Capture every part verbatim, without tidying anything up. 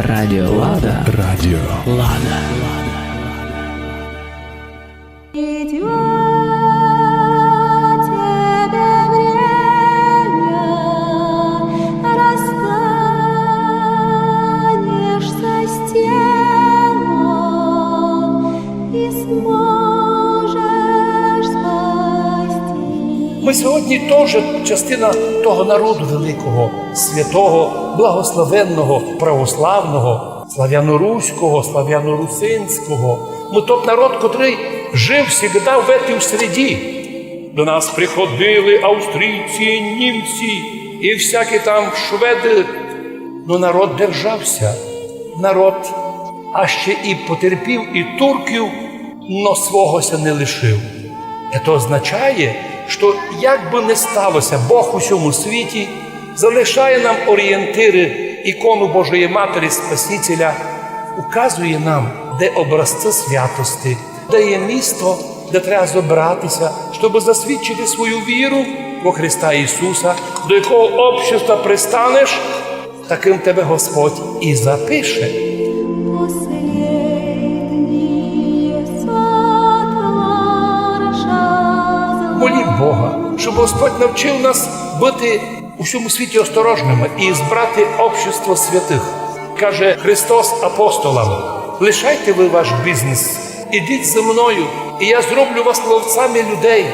Радіо Лада. Радіо Лада. Придёт тебе время, расстанешься с телом и сможешь спастись. Ми сьогодні теж частина того народу великого, святого, благословенного, православного, славяноруського, славянорусинського. Мы тот народ, котрый жив всегда в этой среде. До нас приходили австрійці, німці і всякі там шведы. Но народ держався. Народ, а ще і потерпів і турків, но свого ся не лишив. Це означає, што як бы не сталося, Бог у сьому світі залишає нам орієнтиры, ікону Божої Матері Спасителя, указує нам, де образці святости, де є місто, де треба зобратися, щоб засвідчити свою віру во Христа Ісуса, до якого общества пристанеш, таким тебе Господь і запише. Последние сотворшал. Молім Бога, щоб Господь навчив нас бути у всьому світі осторожними і збрати общество святих. Каже Христос апостолам: «Лишайте ви ваш бізнес, ідіть зі мною, і я зроблю вас ловцями людей».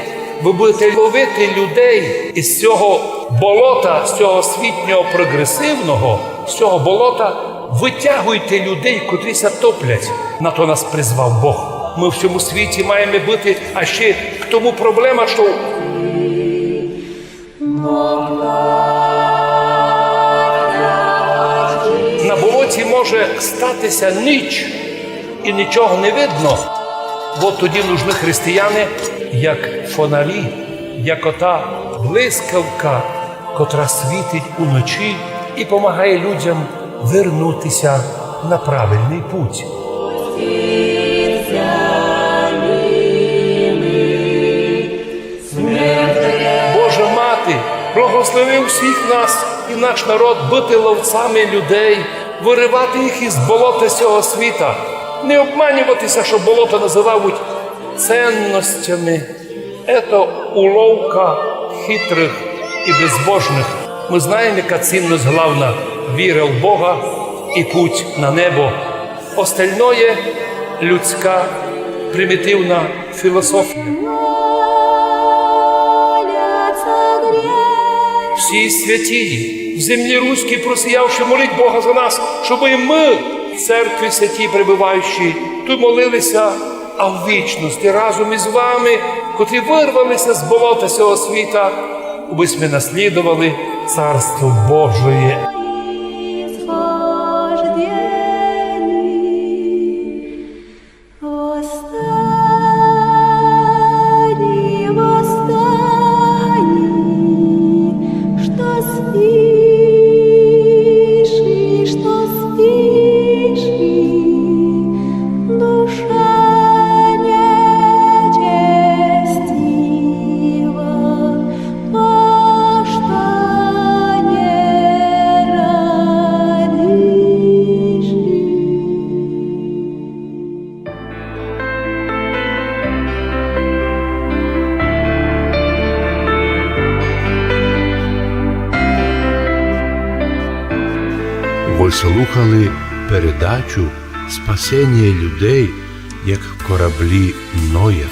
Ви будете ловити людей із цього болота, з цього світнього прогресивного, з цього болота витягуйте людей, котрі ся топлять. На то нас призвав Бог. Ми в цьому світі маємо бути, а ще к тому проблема, що на болоті може статися ніч, і нічого не видно. От тоді нужны християни, як фонарі, як ота блискавка, котра світить уночі і помагає людям вернутися на правильний путь. Боже Мати, благослови всіх нас і наш народ бути ловцями людей, виривати їх із болота сього світа, не обманюватися, що болото називають цінностями. Ето уловка хитрых і безбожных. Мы знаєме, яка цінность главна: віра в Бога і путь на небо. Остальноє — людська примітивна філософія. Всі святії в землі руській просіявши, моліть Бога за нас, щоб і мы, в церкві святій пребываючи, тут молилися, а в вічности разом із вами, котрі вырвалися з болота сього світа, убы сьме наслідовали Царство Божоє. Восстань, восстань, што спиш, што спиш, душа нечестива, пошто не радиш. Вы слухали передачу «Спасеніє людей, як в кораблі Ноя».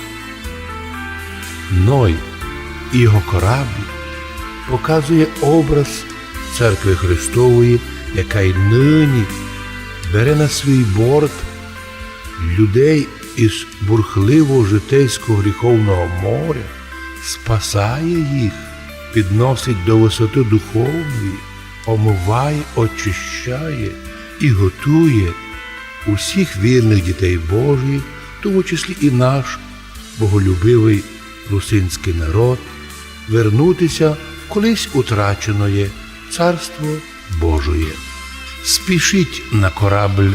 Ной і його корабль показує образ Церкви Христової, яка й нині бере на свій борт людей із бурхливого житейського гріховного моря, спасає їх, підносить до висоти духовної, омиває, очищає і готує усіх вірних дітей Божих, в тому числі і наш боголюбивий русинський народ, вернутися в колись утраченоє Царство Божоє. Спішіть на корабль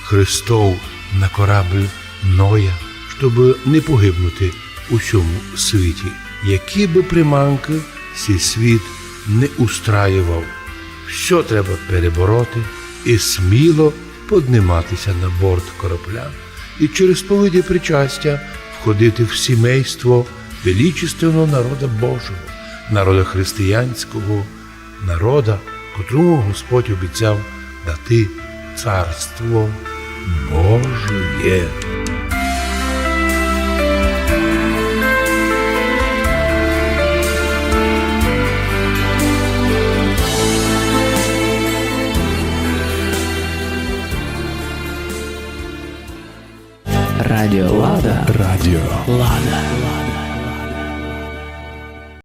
Христов, на корабль Ноя, щоб не погибнути у сьому світі. Які бы приманкы сей світ не устраював, всьо треба перебороти, і сміло поднимати ся на борт корабля і через сповідь і причастя входити в сімейство величественного народа Божого, народа християнського, народа, котрому Господь обіцяв дати Царство Божоє. Радіо Лада. Радіо Лада.